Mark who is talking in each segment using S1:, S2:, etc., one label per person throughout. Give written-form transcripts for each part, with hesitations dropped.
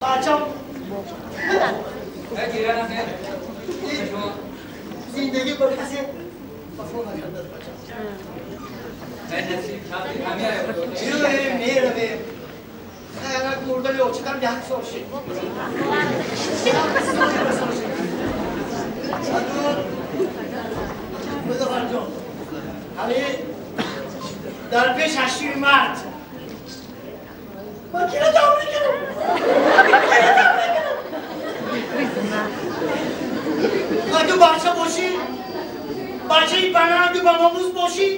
S1: Бачам, зиндагӣ ба касе вафо накардааст, бачам. Меравем, меравем. Хаянак мурдани очатам як сол шид. Як сол шид. Музаффарҷон, ҳали дар пеш 8 март ман кира табрик кунам? Кира табрик кунам? Ту бача бошӣ, бачаи бананду баномӯз бошӣ,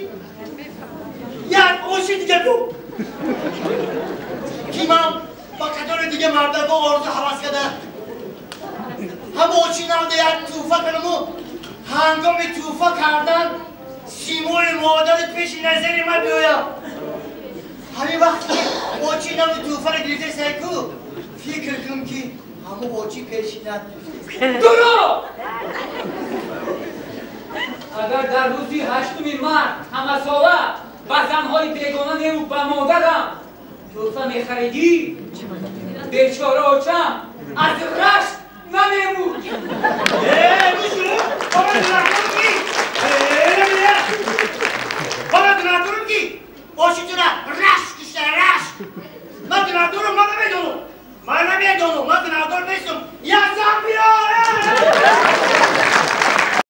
S1: як оши дига бу, ки ман ба қатори дига мардако орзу ҳавас карда, ҳама очи навда як тӯҳфа кунаму, ҳангоми тӯҳфа кардан симои модари пеши назари ман биёяд. Ҳамин вақте ки очи нави тӯҳфаро гирифта сайку, фикр кунам, ки ҳамо очи пешинат.
S2: Дурӯғ! Агар дар рӯзи 8 март ҳамасола ба занҳои бегона неву ба модарам тӯҳфа мехаридӣ, бечора очам аз рашк